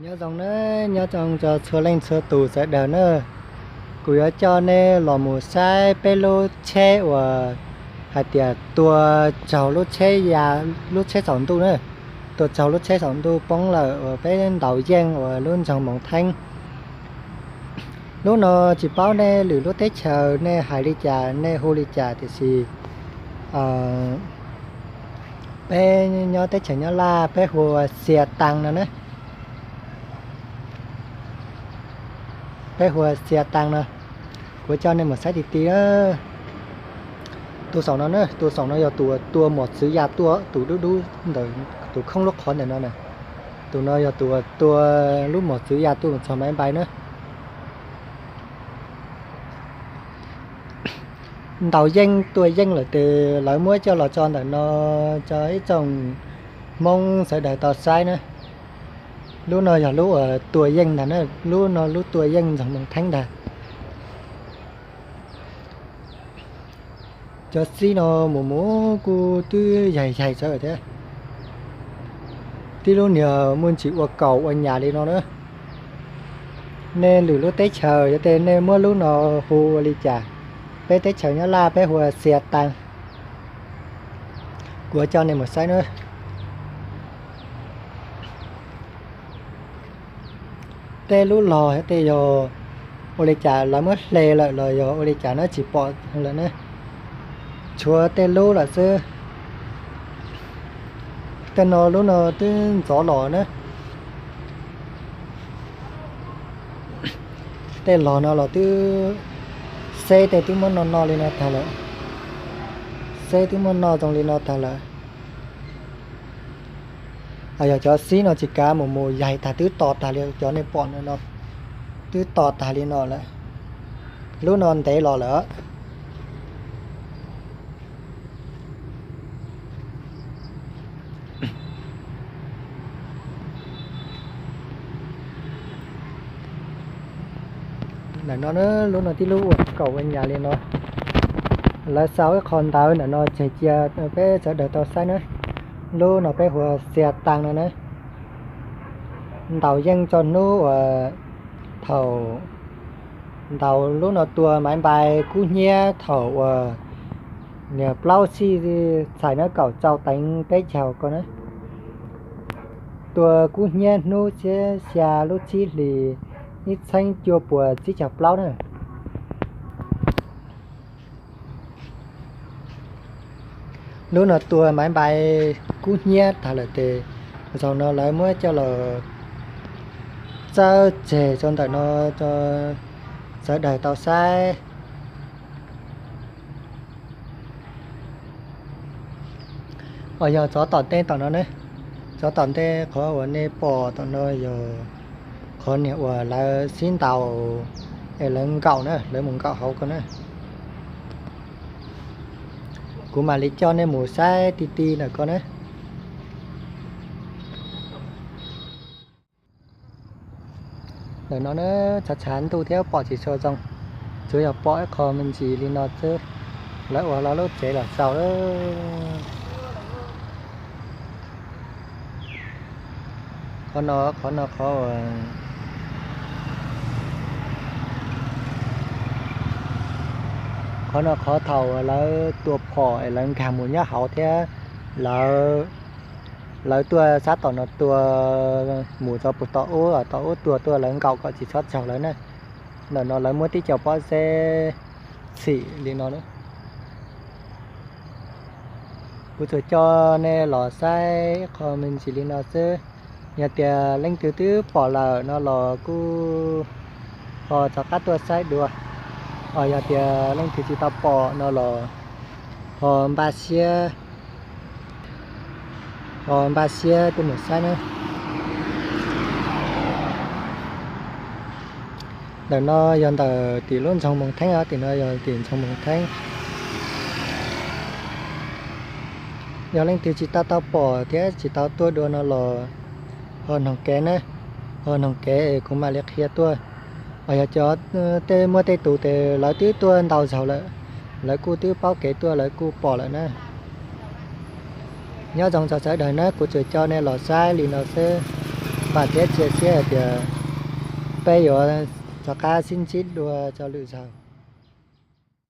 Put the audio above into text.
Nyob zoo na, nyob zoo rau txhua leej txhua tus sawv daws na. Kuv yuav coj nej los mus saib peb lub tsheb uas hais tias tua raug lub tsheb ya, lub tsheb saum ntuj na, tua raug lub tsheb saum ntuj poob lawm uas peb ntaus yeej uas lub nroog Moos Theeb. Lub no tsis paub nej lwm lub teb chaws nej hais li cas, nej hu li cas, tiam sis peb nyob teb chaws Nyab Laj peb hu ua Xia Taas no na. Peb hu ua Xia Taas no. Kuv coj nej mus saib ti ti na. Tus saum no na, tus saum no yog tus uas tua mos txwv ya tuaj, tus dub dub ntawm tus khoob lub qhov ntawm no na. Tus no yog tus uas tua lub mos txwv ya tuaj mus txog Maiv Npai na. Ntaus yeej tua yeej lawm ces lawv muab coj los tso ntawm no rau ib tsoom Hmoob sawv daws tau saib na. Lub no yog lub uas tua yeej ntag na, lub no lub tua yeej nroog Moos Theeb ntag. Cov xib no mus mus kuj twb yaig yaig tsawv thiab. Tib lub niag muaj ntsis ua kaus ua nyas li no na. Nej lwm lub teb chaws yog tias nej muab lub no hu ua li cas? Peb teb chaws Nyab Laj peb hu ua Xia Taas. Kuv coj nej mus saib na. Tej lub los tej yog ua li cas lawv muab hle lawm los yog ua li cas na tsis pom lawm na. Tshuav tej lub lawm xwb. Tej no lub no twb ntxov los na. Tej los no los twb, xeb tej twb muab noj noj li no tag lawm. Xeb twb muab noj zoo li no tag lawm. Yog cov xib no tsis kav mus mus yaig tag twb to tag li cov nej pom no, twb to tag li no lawm. Lub no ntev los lawm. Ntawm no, lub no tib lub ua kaus ua nyas li no. Lawv sau ib qho ntawv ntawm no tseg cia peb sawv daws tau saib na. Lub no peb hu ua Xia Taas no na. Ntaus yeej tso hnub uas thaum ntaus lub no tua Maiv Npai kub hnyiab thaum uas niag plaub tsib txhais nab kaum rau teev peb caug ko na. Tua kub hnyiab hnub xiab xya lub tsib hlis ib txheeb cuaj puas tsib caug plaub na. Lub no tua Maiv Npai kub hnyiab tag lawm ces zaum no lawv muab coj los txawb tseg rau ntawm no rau sawv daws tau saib. Os, yog tsov tom ntej tom no ne, tsov tom ntej qhov uas nej pom tom no yog qhov niag uas lawv sib ntaus es lawv nkaum na, lawv mus nkaum hauv ko na. Kuv mam li coj nej mus saib ti ti ntawm ko na. Ntawm no na, tshav tshav ntuj thiab pom tsis tshua zoo, tsuas yog pom ib qho me ntsis li no xwb. Lawv ua lawv lub tsev los xaus lawm. Qhov no, qhov no qhov, qhov no qhov thaum lawv tua phom es lawv nkag mus nyob hauv thiab lawv, lawv tuaj sab tom no tua mus rau puag tom ub, tom ub tuag tuaj lawv nkaum kom tsis txhob raug lawv na. Ntawm no lawv muab tib co pob zeb txhim li no na. Kuv tsuas coj nej los saib qho me ntsis li no xwb. Yog tias leej twg twb pom lawm no los kuj ho rov qab tuaj saib dua. Ho yog tias leej twg tsis tau pom no los ho npaj siab, ho npaj siab tuaj mus saib na. Ntawm no yog ntawm tim lub nroog Moos Theeb os, tim no yog tim nroog Moos Theeb. Yog leej twg tsis tau tau pom thiab tsis tau tuaj dua no los ho noog kev na, ho noog kev es kuv mam li qhia tuaj. Os, yog cov tej muaj tej tus ces lawv twb tuaj ntau zaug lawm, lawv kuj twb paub kev tuaj, lawv kuj pom lawm na. Nyob zoo rau sawv daws na, kuv tsuas coj nej los saib li no xwb. Vam thiab cia siab hais tias peb yuav rov qab sib ntsib dua rau lwm zaus.